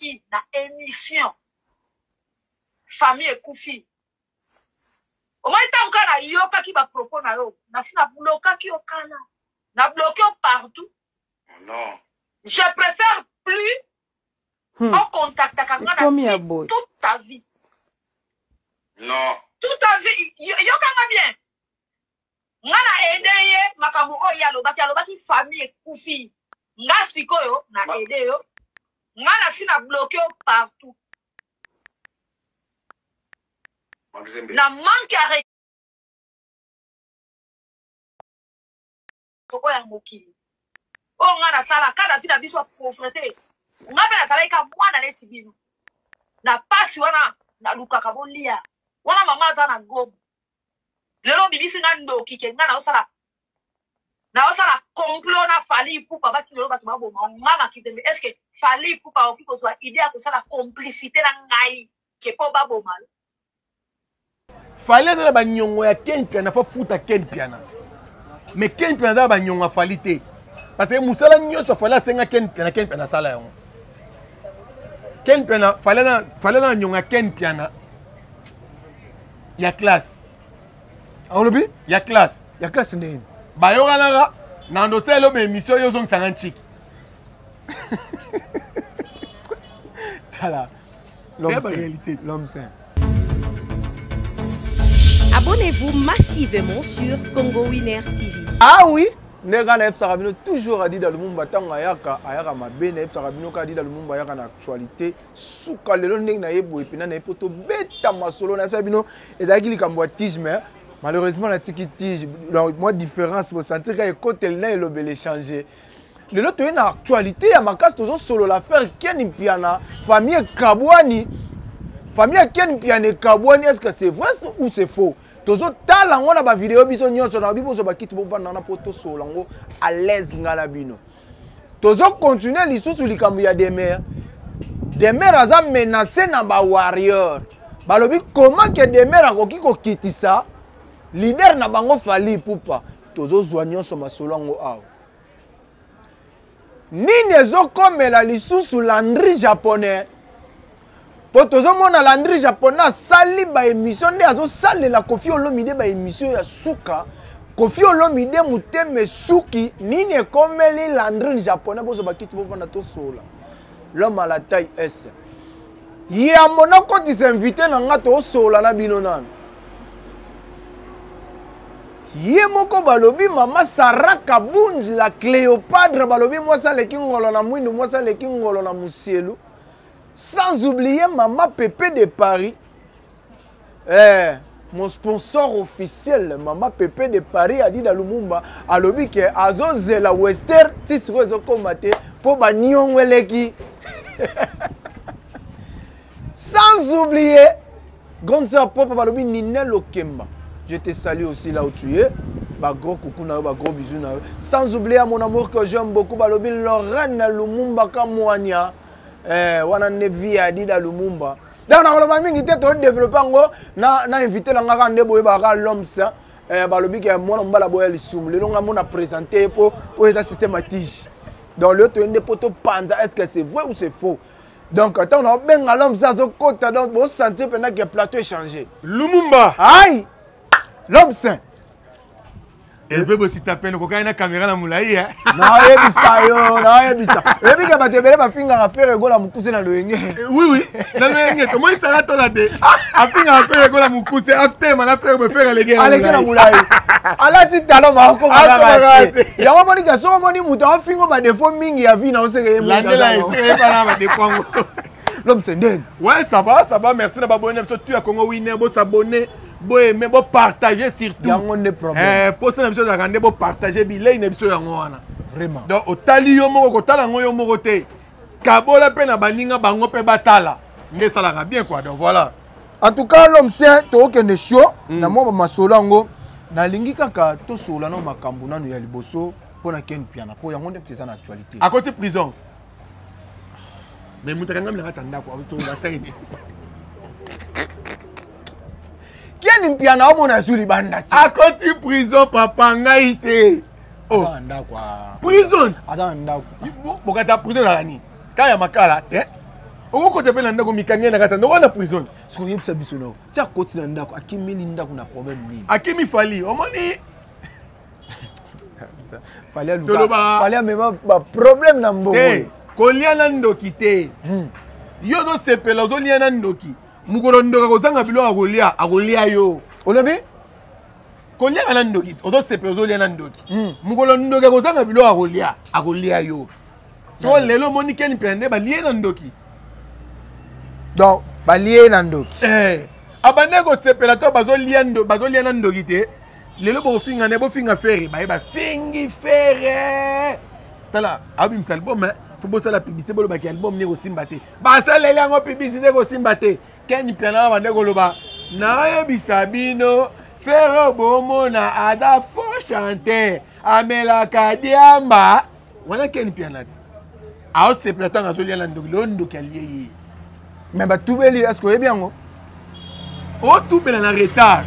Alobaki na emission famille ekufi. Omoni ntango kaka nayokaki ba propos na yo, nasi na blokaki yo kala. Na bloque yo partout. Non. Je préfère plus ocontactaka nga na Ekomi ya vie boye. toute ta vie. Non. Toute ta vie. Yokanga bien. Nga na aide ye makambo oyo ye alobaki, alobaki famille ekufi. Nga sikoyo na aide yo. Nga nasi na bloque yo partout. Makizembe. Na manque ya oyo ya mokili. Oyo nga nasala ka na vie na biso ya pauvreté. Nga pe nazalaki ka mwana neti bino. Na pasi wana nalukaka bolia. Wana mama aza na Goma. Lelo obimisi nga ndoki ke nga naosala naosala complot na Fally Ipupa bati lelo bato baboma nga Makizembe. Est-ce que Fally Ipupa akoki kozwa idée ya kosala complicité na ngai ke po baboma yo? Fally aza na banyongo ya Ken Mpiana, fo futa Ken Mpiana. Mais Ken Mpiana aza na banyongo ya Fally te. Parce que mosala nyonso Fally asenga Ken Mpiana, Ken Mpiana asala yango. Ken Mpiana, Fally aza na banyongo ya Ken Mpiana ya classe. Olobi? Ya classe. Ya classe ndenge nini? Bayokanaka na ndosala eloba émission yo ozongisanga ntiki. Tala. L'homme saint. L'homme saint. Abonnez-vous massivement sur Congo Winner TV. Ah oui, ndenge kaka nayebisaka bino toujours Adida Lumumba ntango ayaka ayaka mabe, nayebisaka bino kaka Adida Lumumba ayaka na actualité suka lelo ndenge naye boye mpena naye mpo tobeta masolo. Nayebisaka bino ezalaki likambo ya tige, mais malheureusement natiki tige, donc mwa différence bosentir kaka ekoteli na elobeli échange. Lelo toye na actualité ya makasi, tozosolola affaire Ken Mpiana, famille ekabwani, famille ya Ken Mpiana ekabwani. Est-ce que c'est vrai ou c'est faux? Tozotala yango na bavideo biso nyonso na bibozo bakiti bovanda wana mpo tosolola yango à l'aise nga na bino. Tozocontinue lisusu likambo ya Demer. Demer aza menacé na ba warrior. Balobi comment que Demer akoki kokitisa leader na bango Fally Ipupa. Tozozwa nyonso masolo yango awa. Nini ezokomela lisusu Landry japonais? Po tozomona Landry japonais asali ba émission nde azosalela Koffi Olomide ba émission ya suka. Koffi Olomide motema esuki. Nini ekomeli Landry japonais? Bozwa bakiti bovanda tosola. L'homme à la taille S. Yambo nakotisa invité na nga tosola na bino nanu. Ye moko balobi mama Sarah Kabunji la Cléopâtre, balobi mwasi aleki ngolo na mwindu, mwasi aleki ngolo na musielu. Sans oublier mama Pepe de Paris. Mon sponsor officiel, mama Pepe de Paris, Adida Lumumba, alobi ke azozela Western ti sikoyo ezokoma te po ba niongo eleki. Sans oublier grande sœur propre balobi Ninel Okemba. Je te salue aussi là où tu es. Ba gros coucou na yo, ba gros bisous na yo. Sans oublier à mon amour que j'aime beaucoup balobi Lorraine Lumumba Kamwania. Wana nde vie ya Adida Lumumba. Donc nakoloba mingi te, to développer yango na invité na nga kaka nde boyebaka l'homme saint. Balobi ke mwana mobala boya lisumu. Lelo nga mona présenter po oyo eza système ya tige. Donc lelo toyende po topanza, est-ce que c'est vrai ou c'est faux? Donc attends, on a benga l'homme ça zo kota, donc bo sentir pendant que plateau est changé. Lumumba. Aïe. L'homme saint. Et puis bosi taper no kokana na caméra na mulayi hein. Na yebisa yo, na yebisa. Oyebi ke bato ebele bafingaka Ferre Gola mokuse na loyenge. Oui oui, na loyenge to moi sala to la de. Afingaka Ferre Gola mokuse, atelema na Ferre, Ferre aleki na Aleki na mulayi. Alati talon makokoma kaka te. Yango omoni ke soki omoni moto afingo ba défaut mingi ya vie na oseke ye moto Landela aza nango. eseke ye bana ba défaut yango. L'homme c'est ndeni. Ouais, ça va, ça va. Merci na ba abonné biso tout ya Congo Winner, bo s'abonner, bo aimer, bo partager surtout. Yango nde problème. Posa na biso ezalaka nde bo partager bilei na biso yango wana. Vraiment. Donc otali yo moko kotala yango yo moko te. Kabola pe na baninga bango pe batala. Nde esalaka bien quoi. Donc voilà. En tout cas, l'homme saint, tokende show na mwa ba masolo yango. Nalingi kaka tosola na makambo nanu ya liboso mpo na Ken Mpiana, mpo yango nde eza na actualité. Akoti prison. Mais moto akangami na kati ya ndako, akotonga saini. Ken Mpiana omona azwi libanda te. Akoti prison papa ngai te. Oh. Aza na ndako, ah. Prison. Aza na ndako. Bokata prison ezalaka nini? Kaka ya makala te. Okokota mpe na ndako, mikangi ye na kati ya ndako wana, prison. Soki oyebisa biso nao ti akoti na ndako, akimeli ndako na problème nini? Akimi Fally, omoni. Fally aluka, Fally amema baproblème na mbongo. Te, kolia na ndoki te. Yo ozosepela, ozolia na ndoki, mokolo ndoki akozanga biloko akolia, akolia yo. Olobi? Koliaka na ndoki, ozosepela, ozolia na ndoki, mokolo ndoki akozanga biloko akolia, akolia yo. So lelo omoni Ken Mpiana nde balie na ndoki. Donc balie na ndoki. Eh, abandaki kosepela to bazolia bazolia na ndoki te. Lelo bokofinga nde bofinga Ferre, baye bafingi Ferre. Tala, abimisa album, fo bosala publicité, bolobaki album nde kosimba te, basaleli yango publicité, kosimba te. Ken Mpiana bande koloba, nayebisa bino, Ferre bomona aza faux chanteur, amelaka diamba. Wana Ken Mpiana ti aosepela ntango azolia na ndoki, lelo ndoki alie ye. Mais batubeli, est ce que oyebi yango? Otubela na retard.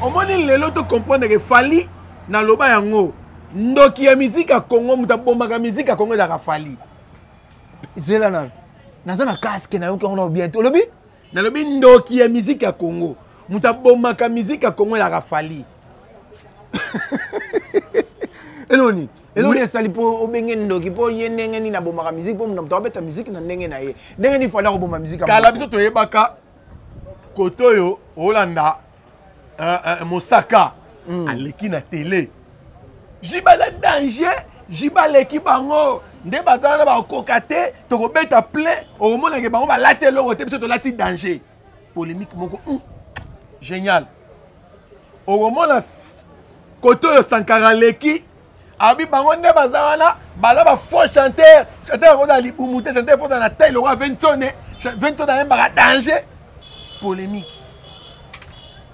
Omoni, lelo to comprendre ke Fally, naloba yango, ndoki ya miziki ya Congo, moto abombaka miziki ya Congo ezalaka Fally. Zela na naza na casque, nayoki yango na bien te. Olobi? Nalobi ndoki ya miziki ya Congo, moto abomaka miziki ya Congo ezalaka Fally. Eloni eloni esali mpo obenge ndoki, mpo ye ndenge nini abomaka miziki? Mpo moto abeta miziki na ndenge na ye, ndenge nini Fally akoboma miziki? Kala biso toyebaka kote oyo olanda mosaka aleki na tele, jiba aza danger, jiba aleki bango nde baza wana, bakoka te, tokobeta plein, okomonake bango balati eloko te, biso tolati danger. Polémique moko génial. Okomona kote oyo Sankara aleki, abi bango nde baza wana, baza ba faux chanteur, chanteur akozala libumu te, chanteur fozala na taille lokola Ventone, Ventone ayembaka danger. Polémique,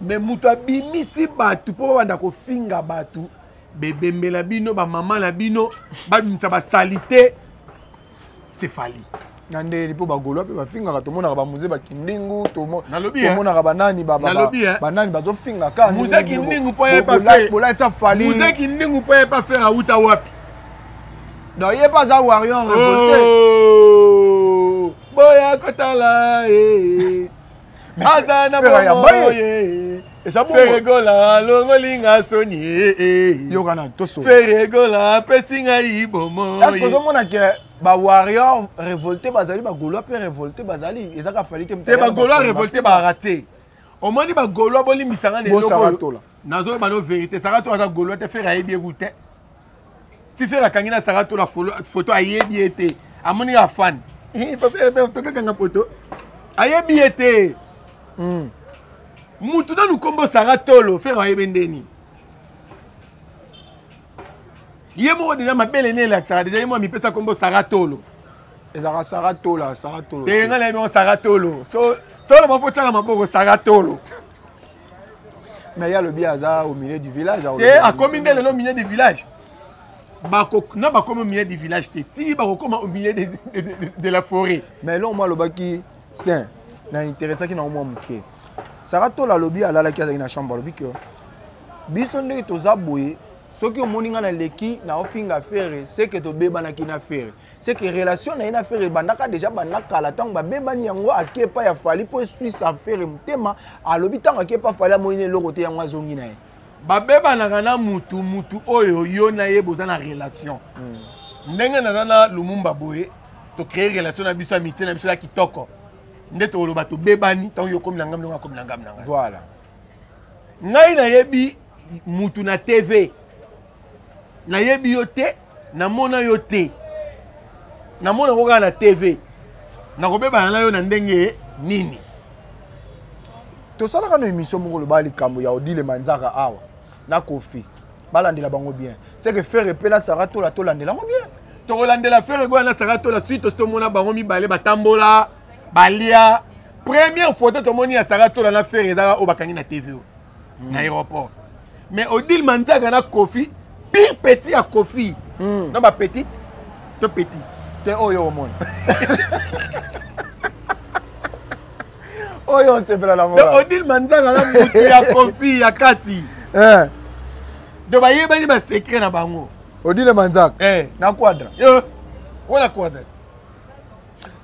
mais moto abimisi bato mpo babanda kofinga bato, bebembela bino, bamama na bino, babimisa basalite, c'est Fally. Na ndeli mpo bagaulois mpe bafingaka, tomonaka bamuze bakindingu, Nalobi, tomonaka banani Nalobi, banani bazofinga ka. Muze Kindingu mpo ayeba fe bolatisa Fally. Muze Kindingu mpo ayeba Ferre auta wapi? Donc ye mpe aza warrior révolté. Oh, boya kotala ye aza na bomoye. Eza bongo. Ferre Gola alongolinga soni eh, eh. Yokana toso. Ferre Gola apesi ngai est ce que bomoi. Ozomona ke bawarrior révolté bazali, bagaulois mpe révolté bazali, ezaka Fally te. Te, bagaulois révolté barate te. Omoni, bagaulois, bolimbisanga na eloko Sara oyo. Tola. Nazoyeba no vérité, Sara Tola aza gaulois te. Ferre ayebi eku te. Ti Ferre akangi na Sara Tola photo, ayebi ye te, amoni kaka fan, tokakanga photo, ayebi ye te. Mutu nanu nkombo Sara Tolo, Ferre ayebi ndeni ye moko deja mabele ne elakisaka deja ye moko amipesa nkombo Sara Tolo. Ezalaka Sara Tola, Sara Tolo. Te, ngai nayebi yango Sara Tolo. So so oloba mpo tyaka maboko Sara Tolo. Mais ye alobi aza au milieu du village. Te, akomi nde lelo au milieu du village. Bako na bakomi au milieu du village te, ti bakokoma au milieu de la forêt. Mais eloko moko alobaki sain na interesaki nango mwa moke, Sara Tola alobi alalaki, azalaki na chambre, alobi ke biso ndenge toza boye, soki omoni ngai naleki naofinga Ferre, seke tobebanaki na Ferre, c'est que relation na ye na Ferre ebandaka déjà banda kala. Ntango babebani, yango ake epai ya Fally mpo eswisa Ferre motema. Alobi ntango ake epai Fally, amoni na eloko te, yango azongi na ye. Babebanaka na mutu, mutu oyo yo na ye boza na relation. Ndenge naza na Lumumba boye, tocrée relation na biso, amitié na biso ya kitoko, nde tokoloba tobebani ntango yo okomi na ngambi, ndenge akomi na ngambi na ngai. Voilà. Ngai nayebi mutu na TV, nayebi yo te, namona yo te, namona yango kaka na TV, nakobebana na yo na ndenge nini? Tosalaka no émission moko, loba likambo ya Odile Manzaka awa na Kofi, balandela bango bien, c'est que Ferre mpe na Sara Tola, tolandela yango bien. Tokolandela Ferre Gola na Sara Tola suite tosi tomona bango mibale batambola, balia. Première photo tomoni ya Sara Tola na Ferre ezaka oyo bakangi na TV oyo na aéroport. Mais Odile Manzaka na Kofi, pire petit ya Kofi na bapetite to petit. Te, oyo omona oyo osepela nango. Donc Odile Manzaka na motu ya Kofi ya kati. Donc bayebani basecret na bango. Odile Manzaka Eh. na Quadra. Yo wana Quadra.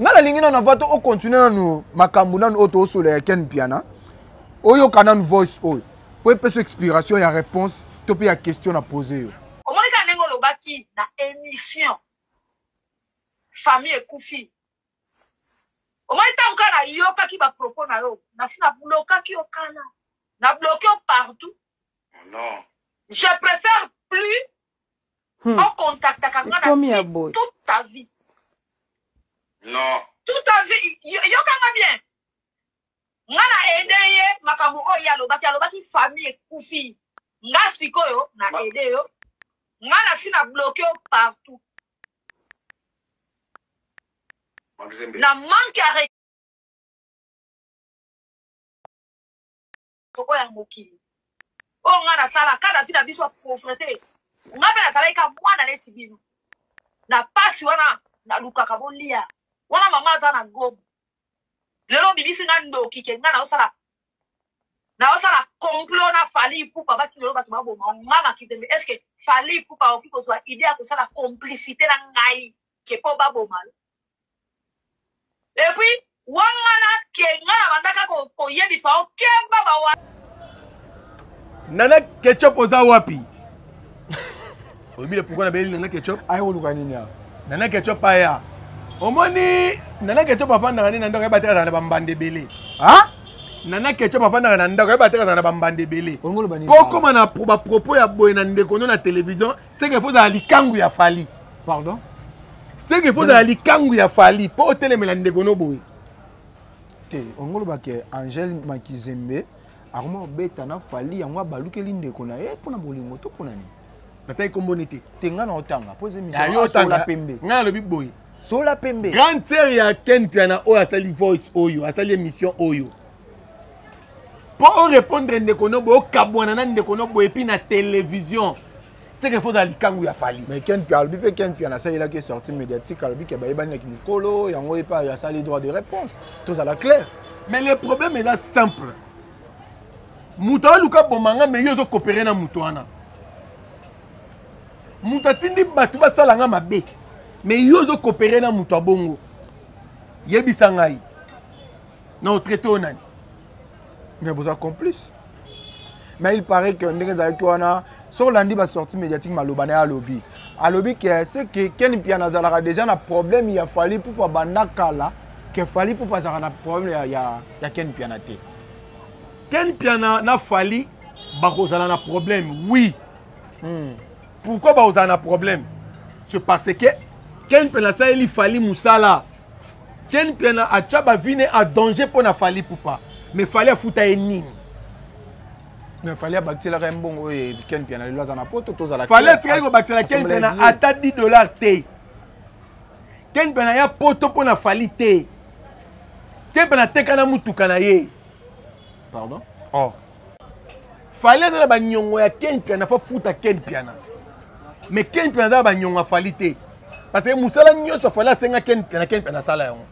Nga nalingi nanu avant to ocontinue nanu makambo nanu oyo toosola ya Ken Mpiana, oyoka nanu voice oyo po epesa expiration ya réponse to mpe ya question na pose yo. Omoni kaka ndenge olobaki na émission famille ekufi. Omoni ntango kaka nayokaki ba propos na yo, nasi na blokaki yo kala. Na bloqué yo partout. Non. Je préfère plus ocontactaka nga na Ekomi ya vie boye. toute ta vie. Non. Toute ta vie. Yokanga bien. Nga na aide ye makambo oyo ye alobaki, alobaki famille ekufi. Nga sikoyo na aide yo. Nga nasi na bloqué yo partout. Makizembe. Na manque ya oyo ya mokili oyo nga nasala kaka na vie na biso ya pauvreté, nga mpe nazalaki ka mwana neti bino na pasi wana nalukaka bolia wana mama aza na Goma. Lelo obimisi nga ndoki ke nga naosala complot na Fally Ipupa, bati lelo bato baboma nga Makizembe. Est ce que Fally Ipupa akoki kozwa idée ya kosala complicité na ngai ke mpo baboma yo? Et puis wangana ke nga na bandaka koyebisa yo kemba bawa. Nana Ketchup oza wapi? Oyebi le pourquoi nabeli Nana Ketchup? Aye koluka nini awa? Nana Ketchup aya. Omoni Nana Ketchup avandaka nde na ndako, ayeba te azala na bambanda ebele. Ah? Nana Ketchup avandaka na ndako, ayeba te azala na bambanda ebele. Olingi oloba nini? Po okóma na bapropos ya boye na ndeko no na télévision, c'est que faut ozala likangu ya Fally. Pardon? C'est que faut ozala likangu ya Fally po otelemela ndeko no boye. Te, olingi oloba ke Angèle Makizembe akoma kobeta na Fally, yango abalukeli ndeko na ye mpona bolingo to mpona nini? Natangi kombo ne te. Te, nga na otanga po eza Ya émission. yo Asola otanga. pembe. Ngai nalobi boye. Sola pembe. Grande sœur ya Ken Mpiana oyo asali voice oyo, asali émission oyo. Po orépondre ndeko no boye, okabwana na ndeko no boye, et puis na télévision. C'est que faut ozala likangu ya Fally. Mais Ken Mpiana alobi mpe, Ken Mpiana asalelaki sortie médiatique, alobi ke bayebani na kimokolo yango, ye mpe asali droit de réponse. Tozala clair. Mais le problème eza simple. Moto aluka bomanga, mais yo ozokopere na moto wana. Moto atindi bato basala nga mabe, mais yo ozokopere na moto abongo. Yebisa ngai na otraite oyo nani? Mais boza complice. Mais il paraît que ndenge ezalaki wana, soki olandi basortie médiatique, maloba na ye, alobi ke ce que Ken Mpiana azalaka déjà na problème ya Fally Ipupa banda kala, ke Fally Ipupa azalaka na problème ya Ken Mpiana te. Ken Mpiana na Fally bakozala na problème, oui. Pourquoi bakozala na problème? C'est parce que Ken Mpiana asaleli Fally mosala. Ken Mpiana atya bavie ne en danger mpo na Fally Ipupa, mais Fally afuta ye nini? Mais Fally abakiselaka ye mbongo oyo Ken Mpiana lelo aza na poto. Tozala Fally clair. atikali kobakisela Ken Assemblée Mpiana ye. ata 10 $ te. Ken Mpiana ya poto mpo na Fally te. Ken Mpiana ateka na mutuka na ye. Pardon? Oh. Fally aza na banyongo ya Ken Mpiana, fo futa Ken Mpiana. Mais Ken Mpiana aza na banyongo ya Fally te. Parce que mosala nyonso Fally asenga Ken Mpiana, Ken Mpiana asala yango.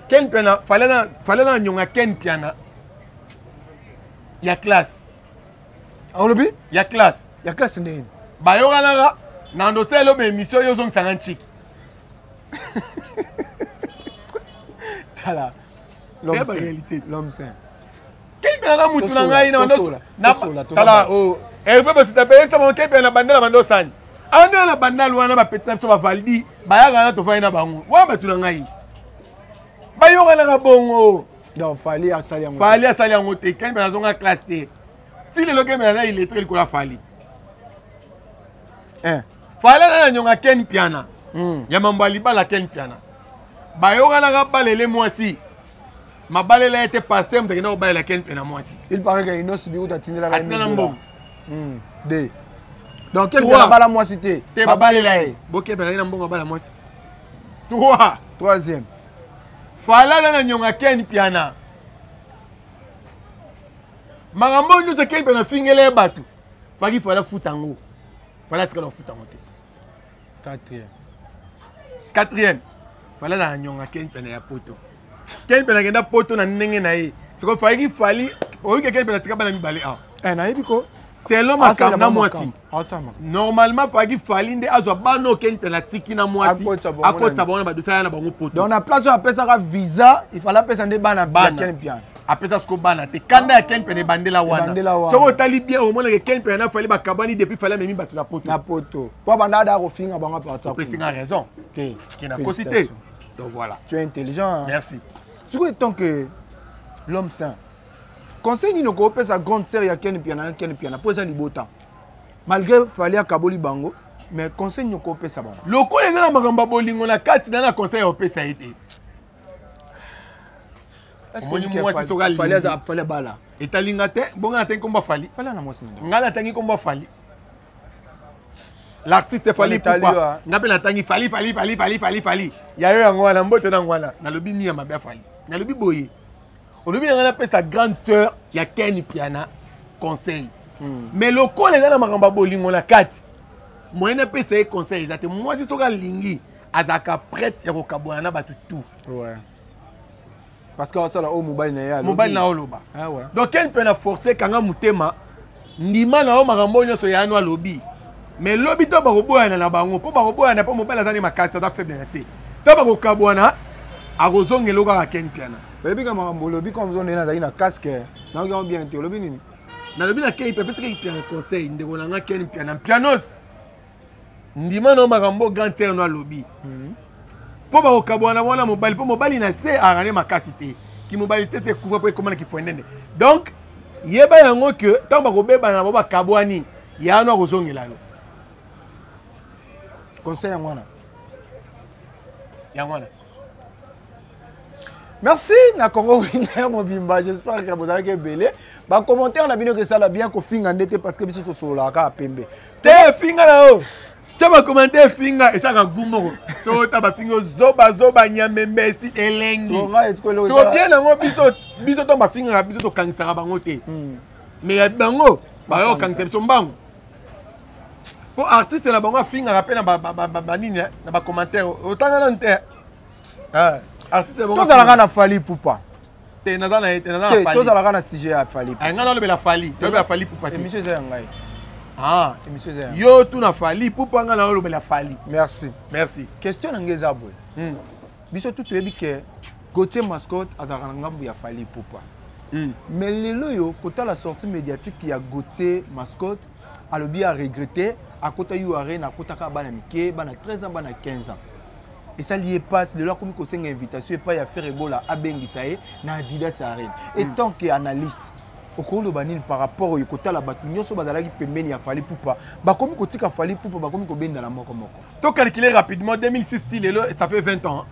Ken Mpiana, Fally aza na nyongo ya Ken Mpiana ya classe. Olobi? Ya classe. Ya classe ndenge nini? Bayokanaka na ndosala eloba émission oyo ozongisanga ntiki. Tala. L'homme saint. Réalité. L'homme saint. Ken Mpiana na mutu na ngai na Tosola, tosola, tala oh Hervé Bosita pe yebisa bango Ken Mpiana na bandala bando osani. Ando na bandala wana ba petit na biso ba valdi bayaka na tofai na bango. Wana batu na ngai. Bayokanaka bongo. Donc Fally asali yango. Fally asali yango te. Ken Mpiana azonga classe te. Ti lelo Ken Mpiana aza illettré likolo ya Fally. Eh. Fally aza na nyonga Ken Mpiana. Ya mambo ya libala Ken Mpiana. Bayokanaka balele mwasi. Mabalela ye te, pasteur moto akenda kobalela Ken Mpiana mwasi. Il paraît que Innoss'B kuta atindelaka ye Atinda na 1000 mbongo. De. Donc Ken Trois. Mpiana abala mwasi te. Te, babalela ye. Boke Mpiana na mbongo abala mwasi. Trois. Troisième. Fally aza na nyonga Ken Mpiana. Makambo oyo nyonso Ken Mpiana afingela ye bato. Faki Fally afuta yango. Fally atikala kofuta yango te. Quatrième. Quatrième. Fally aza na nyonga Ken Mpiana ya poto. Ken Mpiana akenda poto na ndenge na ye. Sikoyo Fally Fally oyoki Ken Mpiana atika bana mibale awa. Eh, nayebi ko. Selon makambo na mwasi, normalement faki Fally nde azwa bana oyo Ken Mpiana atiki na mwasi, akotisa bango na badossier, aya na bango poto. Donc na place oyo apesaka visa, il fallait apesa nde bana ya Ken Mpiana. Apesa siko bana te. Kanda ya Ken Mpiana ebandela wana. Soki otali bien, omonaka Ken Mpiana na Fally bakabwani depuis Fally amemi bato na poto. Na poto po abanda ada kofinga bango apartir. Opesi nga raison te. Ke nakosi te. Donc voilà. Tu es intelligent, hein? Merci. Sikoyo, tant que l'homme saint, conseil nini okopesa grande sœur ya Ken Mpiana na Ken Mpiana, mpo eza libota malgré Fally akaboli bango, mais conseil nini okopesa bango? Lokola eza na makambo ya bolingo na kati, na conseil ya opesa ye te. Omoni mwasi soki alingi Fally abala. Etalinga te. Bonga natangi nkombo Fally. Fally ana mwasi. Ngai natangi nkombo Fally, l'artiste Fally Ipupa. Nga mpe natangi Fally, Fally, Fally, Fally, Fally, Fally. Yayo yango wana, mbote nango wana. Nalobi nini ya mabe ya Fally? Nalobi boye, olobi na ngai napesa grande sœur ya Ken Mpiana conseil, mais lokola eza na makambo ya bolingo na kati, moyen napesa ye conseil eza te. Mwasi soki alingi, azalaka prête ya kokabwana na bato tout. Ouais. Parce que asala oyo mobali na ye. Mobali na oloba. Ah ouais. Donc Ken mpe na force, kanga motema, ndima na yo makambo oyo nyonso yano alobi. Mais lobi to bakoboyana na bango, mpo bakoboyana, mpo mobali aza nde makasi, aza faible na se. To bakokabwana, akozongela kaka Ken Mpiana. Oyebi ka makambo olobi comme zo ndenge nazalaki na casque, nayoki yango bien te. Olobi nini? Nalobi na Ken mpe, apesi Ken Mpiana conseil. Ndeko na nga Ken Mpiana, Mpianos, ndima na yo makambo grand sœur no alobi, mpo bakokabwana wana mobali, mpo mobali na se arane makasi te. Kimobali te se ekufa mpo ekóma na kifwendende. Donc yeba yango ke ntango bakobebana na bango, bakabwani, yano akozongela yo. Conseil yango wana. Yango wana. Merci na Congo Winner mobimba. J'espère que bozalaki ebele. Bacommentaire na bino kesala bien, kofinga nde te, parce que biso tosololaka kaka pembe. Te, finga na yo, tia bacommentaire, finga, esalaka gu moko. Soki ota bafingi yo zobazoba, nyamembe, esi elengi. Soko bien yango, biso biso ntango bafingaka biso, tokangisaka bango te. Mais ya bango baya kokangisa biso mbangu, mpo artiste na bango afingaka mpe na banini, na bacommentaire. Otanga nanu te artiste. Tozalaka na Fally Ipupa. Te, naza na ye te, naza na Fally. Tozalaka na sujet ya Fally. Ngai nalobela Fally, tolobela Fally Ipupa te. Émission eza ya ngai. Ah, émission eza ya yo. Tuna Fally Ipupa, ngai nalobela Fally. Merci. Merci. Question na ngai eza boye. Biso tu toyebi ke Gautier Mascotte azalaka na ngambu ya Fally Ipupa. Mais lelo oyo, kotala sortie médiatique ya Gautier Mascotte, alobi aregretter akota ure na akotaka bana mike, bana 13 ans, bana 15 ans. Esali ye passe. Lelo akomi kosenga invitation epai ya Ferre Gola, abengisa ye na Adidas Arena. Et tant que analyste, okoloba nini par rapport oyo kotala bato nyonso bazalaki pembeni ya Fally Ipupa bakomi kotika Fally Ipupa, bakomi kobendana moko moko? To calculer rapidement, 2006 ti lelo, ça fait 20 ans.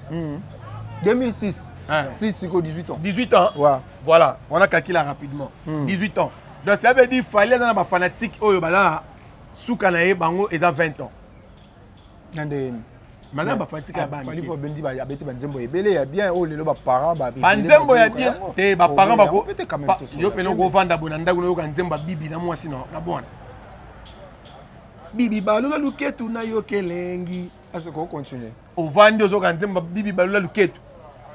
2006 ti siko, 18 ans. 18 ans. Ouais. Voilà, on a calculé rapidement. 18 ans. Donc ça veut dire Fally aza na bafanatique oyo baza na suka na ye, bango eza 20 ans. Na ndenge baza na bafanatique ya bana. Fally po abeti banzembo ebele ya bien oyo lelo baparent. Banzembo ya bien te, baparent bako yo pene okovanda boye na ndako, nayoka nzembo ya bibi na mwasi na bwana bibi balola luketu, nayoka elengi. Continue. Ovandi, ozoka nzembo bibi balola luketu.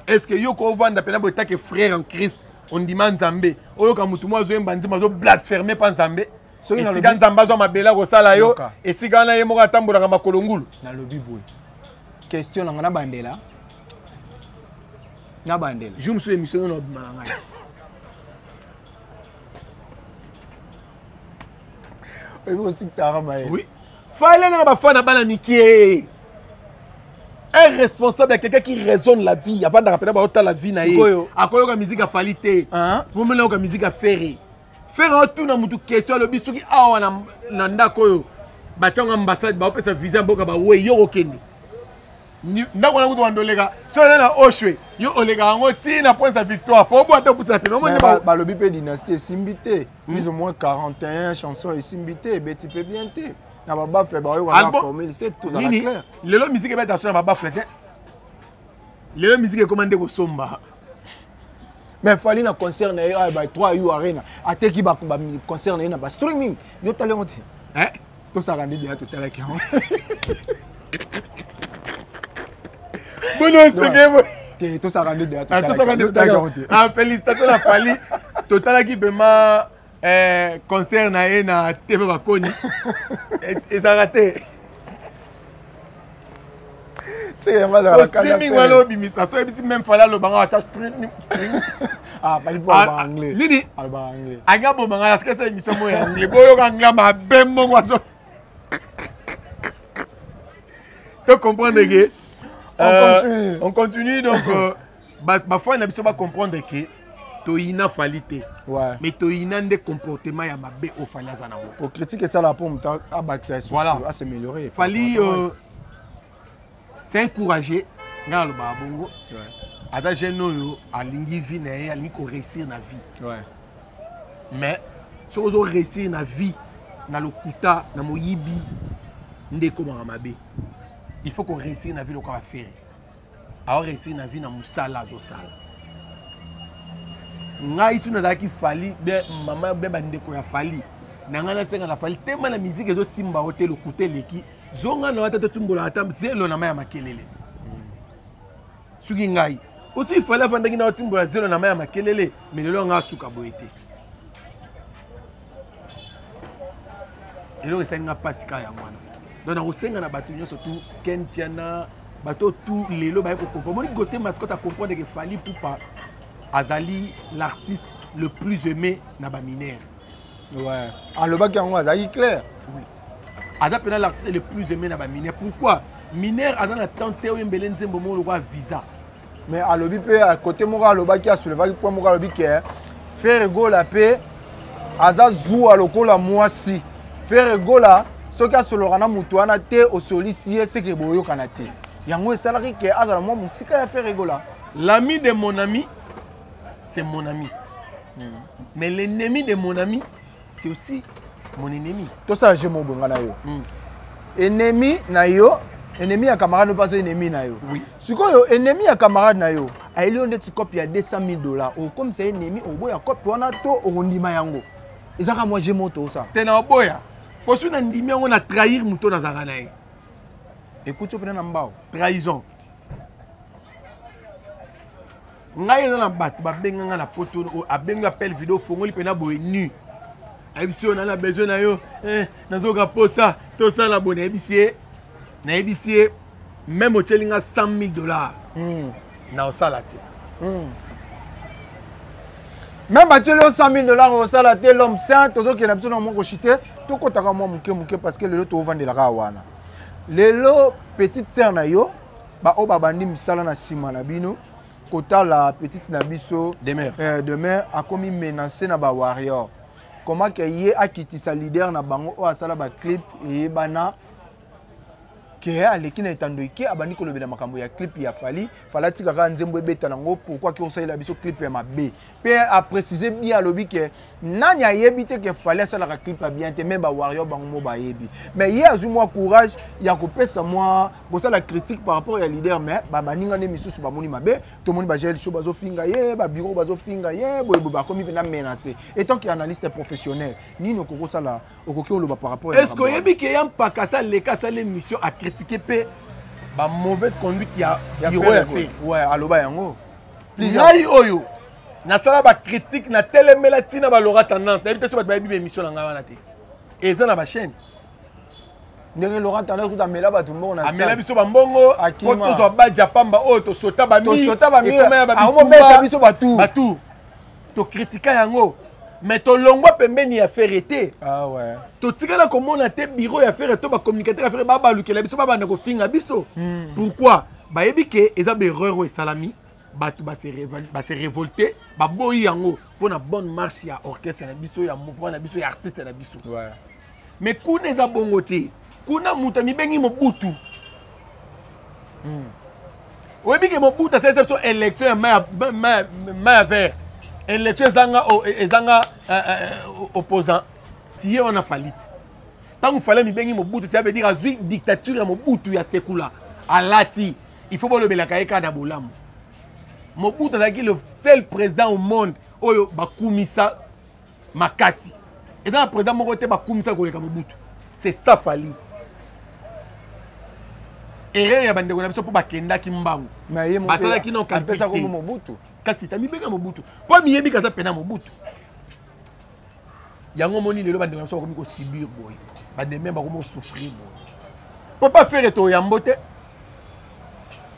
Est ce que yo kovanda mpena boye take frère en Christ, ondima Nzambe, oyoka motu mo azoyemba nzembo, azoblasphème mpa Nzambe, esika Nzambe azwa mabele akosala yo, esika wana ye moko atambolaka makolo ngulu? Nalobi boye, question nanga, nabandela nabandela. Jour mosusu émission oyo nabima na ngai. Oyebi kosikisaka maye. Oui, Fally na bafana bana mike, un responsable ya quelqu'un qui raisonne la vie, avandaka mpena baotala vie na ye, akoyoka musique ya Fally te, vomela yoka musique ya Ferre. Ferre otuna mutu question, alobi soki awa na ndako oyo batiango ambassade, baopesa visa mboka bawei, yo kokende ndako wana kutu wanda oleka. Soki oza na oshwe, yo oleka yango ntina point ya victoire po obwa te opusana pene. Omoni balobi mpe dynastie esimbi te, plus ou moins 41 chanson esimbi te, ebeti mpe bien te na babaffle, baoyoka formule 7, tozala clair. Lelo musique ebeta so na babaffle te. Lelo musique ekoma nde kosomba. Mais Fally na concert na ye ba 3 U Arena, ateki ba concert na ye na ba streaming. Yo tali yango te? Tosaka nde deya, totalaki yango. Boni oseke? Te, tosaka nde deya. Tosaka nde. Félicitation na Fally, totalaki vraiment. Eh, concert na ye na TV Bakoni ezalaka te. Streaming wana obimisa so oyebisi meme fala alobanga atya streaming. Ah, bali po ah, anglais. Nini? Alobaka anglais. Anga bomanga na sikesa émission mo ya anglais. Boyoka anglais mabe mbongo azo. To comprendre que on euh, continue. On continue donc euh, ba ba fan na biso ba comprendre que toyina Fally te. Ouais. Mais toyina nde comportement ya mabe o Fally aza nango. Po critique esala po moto abakisa lisusu, Voilà. a s'améliorer. Fally euh, c'est un courageux nga alobaka bongo. Ouais. Aza jeune oyo alingi vie na ye, alingi ko réussir na vie. Ouais. Mais soki ozo réussir na vie na lokuta na moyibi nde ekomaka mabe. Il faut ko réussir na vie lokola Ferre. Ao réussir na vie na mosala azosala. Ngai soki nazalaki Fally be mama be bandeko ya Fally na ngai nasenga na Fally tema na musique ezosimba yo te lokuta eleki zonga na yo ata totumbola ata zelo na mai ya makelele. Soki ngai osi Fally afandaki na otimbola zelo na mai ya makelele mais lelo ngai asuka boye te. Eloko esali nga mpasi kaka yango wana. Donc nakosenga na bato nyonso tu Ken Mpiana bato tu lelo baye kocomprendre. Omoni Gauthier Mascotte a comprendre que Fally Ipupa azali l'artiste le plus aimé na ba mineurs. Ouais. Alobaki yango azalaki clair. Oui. Aza pena l'artiste le plus aimé na ba mineurs. Pourquoi? Mineur aza na temps te oyo mbele nzembo moko lokola visa. Mais alobi pe à côté moko alobaki asoulevaki point moko alobi ke Ferre Gola pe aza zuwa lokola mwasi. Ferre Gola soki asololaka na moto wana te osolisi ye seke boyokana te. Yango esalaki ke azala mwa mosika ya Ferre Gola. L'ami de mon ami, c'est mon ami. Mais l'ennemi de mon ami, c'est aussi mon ennemi. Tosala jeu moko boye nga na yo. Ennemi na yo, ennemi ya camarade no aza ennemi na yo. Oui. Sikoyo ennemi ya camarade na yo, ayeli yo ndeti kope ya 200 000 $, okomisa ennemi, oboya kope wana to okondima yango. Ezaka mwa jeu moko tosala. Te na oboya. Po soki na ndimi yango na trahir moto nazalaka na ye. Ekuti yo mpena na mbao. Trahison. Ngai eza na bato babenga nga na poto oyo, abengi appel vidéo, fongoli mpena boye nu. Ayebisi yo, na na besoin na yo, nazoka posa, tosala boye, nayebisi ye, nayebisi ye, même otyeli nga 100 000 $. Na osala te. Même batyeli yo 100 000 $ osala te, l'homme saint, tozokende biso na moko chite, tokotaka mwa moke moke parce que lelo tovandelaka wana. Lelo petite sœur na yo, ba oyo babandi misala na nsima na bino, kotala petite na biso Demeure. Demeure akomi menacé na ba warrior. Comment que ye akitisa leader na bango oyo asala ba clip eyebana ke aleki na etando eke abandi kolobela makambo ya clip ya Fally. Fally atika kaka nzembo ebeta nango, pourquoi ke osalela biso clip ya mabe? Pe a préciser bien alobi ke nani ayebi te ke Fally asalaka clip ya bien te, même ba warrior bango mo bayebi. Mais ye azwi mwa courage ya kopesa mwa kosala critique par rapport ya leader, mais ba baninga nde misusu bamoni mabe, tomoni ba Jael Show bazofinga ye, ba bureau bazofinga ye, boye boye bakomi mpenza menacé. Et tant que analyste professionnel, nini okoki kosala, okoki koloba par rapport ya Est-ce que makambo wana? oyebi ke ya mpaka asala leka asala émission a critiquer pe ba mauvaise conduite ya Ya bureau ya Ferre Ferre? Ouais, aloba yango. Ngai oyo nasala ba critique na telemela tina ba Laura Tendance, nayebi te soki bato bayebi ba émission na ngai wana te. Eza na ba chaîne. Ndenge Laurent Tendance kuta amela bato mbongo na Amela stade. biso ba mbongo, Akima. po tozwa badja pamba oyo tosota ba mi, Tosota ba mi, ekoma ya ba akomobesa bitumba. biso ba tour. Ba tour. Tokritika yango. Mais tolongwa pembeni ya Ferre te. Ah ouais. Totikala komona te bureau ya Ferre to ba communicateur ya Ferre ba balukela biso ba banda kofinga biso. Pourquoi? Bayebi ke eza ba erreur oyo esalami, bato ba se ba se révolter, ba boyi yango pour na bonne marche ya orchestre na biso, ya mouvement na biso, ya artiste na biso. Ouais. Mais kuna eza bongo te. Kuna moto amibengi Mobutu. Oyebi ke Mobutu asalisa biso élection ya mai ya vert. Élection ezanga o-, ezanga opposant. Tiye wana Fally te. Tango Fally amibengi Mobutu, ça veut dire azwi dictature ya Mobutu ya sekula. Alati. Il faut bolobelaka ye kaka na bolamu. Mobutu azalaki le seul président au monde oyo bakumisa makasi. Eza na président moko te bakumisa koleka Mobutu. C'est ça Fally. Erreur ya bandeko na biso mpo bakendaki mbangu. Mais ye moko Basalaki no calcul apesa te. kombo Mobutu. Kasi ta mibenga Mobutu. Po miyebi kaza pena Mobutu. Yango moni lelo bandeko na biso bakomi kosibir boye, bandeme bakomi kosouffrir boye. Mpo pa Ferre toyambo te,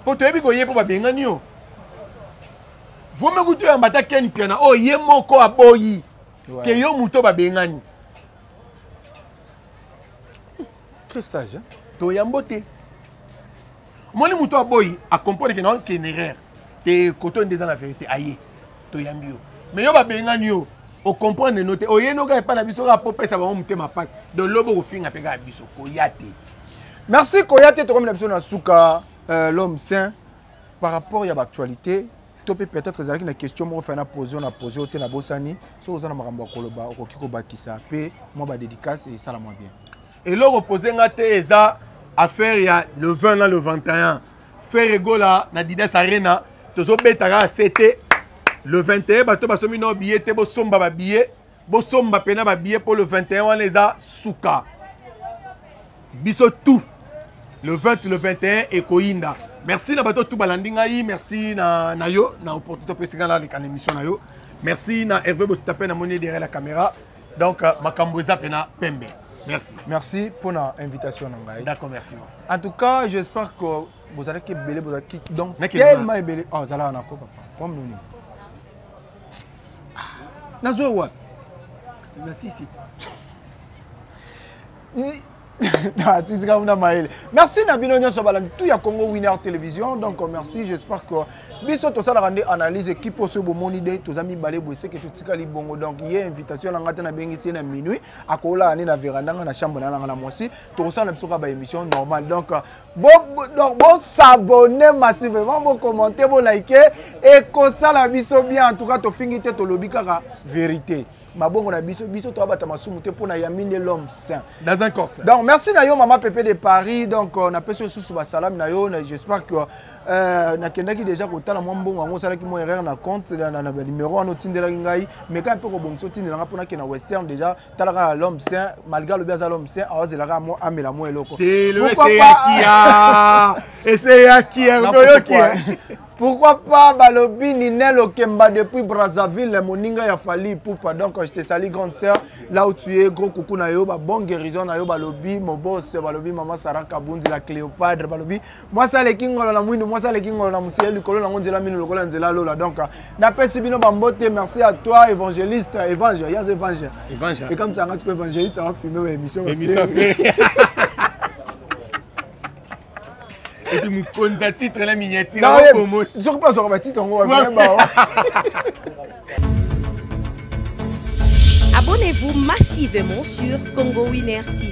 mpo toyebi koye mpo babengani yo. Vome kutu oyamba ata Ken Mpiana oyo ye moko aboyi ke yo moto babengani. Très sage, hein? Toyambo te. Omoni moto aboyi acomprendre ke na okende erreur te, koto nde eza na vérité, aye toyambi yo. Mais yo babengani yo, ocomprendre no te, oye noka epai na biso kaka mpo opesa bango motema pasi. Donc lobi okofinga mpe kaka biso, koya te. Merci, koya te. Tokomi na biso na suka. L'homme saint, par rapport ya baactualité to mpe peut-être ezalaki na question moko fai na pose na pose yo te, nabosani. Soki oza na makambo ya koloba, okoki kobakisa mpe mwa badédicace, esala mwa bien. Eloko pose nga te eza affaire ya le 20 na le 21, Ferre Gola na Didas Arena. Tozobeta kaka ct le 21. Bato basomi no billet te, bosomba babillet, bosomba mpena babillet mpo le 21 wana eza suka. Biso tout le 20, le 21 ekoyinda. Merci na bato tout balandi ngai. Merci na yo na opportunité opesi ngai naleka na émission na yo. Merci na Hervé Bosita mpe namoni derrière la caméra. Donc makambo eza mpena pembe. Merci. Merci pour l'invitation na ngai. D'accord, merci. En tout cas, j'espère que bozalaki ebele, bozalaki donc tellement ebele. Oh, ozalaka na ko papa comme nini nazwa wapi? Na sisi. Tika kuna mayele. Merci na bino nyonso balandi tout ya Congo Winner Télévision. Donc merci, j'espère que biso tosalaka nde analyse équipe oso bomoni de toza mibale boye, seke totikali bongo. Donc ye invitation na ngai te, nabengisi ye na minuit, akolala nde na veranda, nga na chambre na nanga na mwasi, tokosala na biso kaka baémission normale. Donc bosabonne massivement, bocommente, bolike, ekosala biso bien. En tout cas, tofingi te, tolobi kaka vérité. Mabongo na biso, biso toabata masumu te mpona yambi nde l'homme saint dans un corps saint. Donc merci na yo, mama Pepe de Paris. Donc napesi yo susu basalami na yo. J'espère que nakendaki déjà kotala mwa mbongo yango, osalaki mwa erreur na compte na numéro wana otindelaki ngai. Mais kaka mpe kobongisa, otindelanga mpona ke na Western déjà. Tala kaka l'homme saint, malgré alobi aza l'homme saint, aozelaka mwa amela mwa eloko. Eseyaki oyoki. Pourquoi pas balobi Ninel Okemba depuis Brazzaville, moninga ya Fally Ipupa. Donc je te salue, grande sœur, là où tu es, gros coucou na yo, ba bonne guérison na yo balobi, mon boss balobi maman Sarah Kabundi la Cléopâtre balobi. Moi ça les kingolo na mwindu, moi ça les kingolo na musiel likolo na nzela minu lokola nzela lola. Donc na pesi bino ba mbote, merci à toi évangéliste, évangile, ya évangile. Évangile. Et comme ça reste évangéliste, on va filmer émission. Émission. Et puis mokonzi ya titre na miniature. Soki mpe azwaka batitre yango wapi? Abonnez-vous massivement sur Congo Winner TV.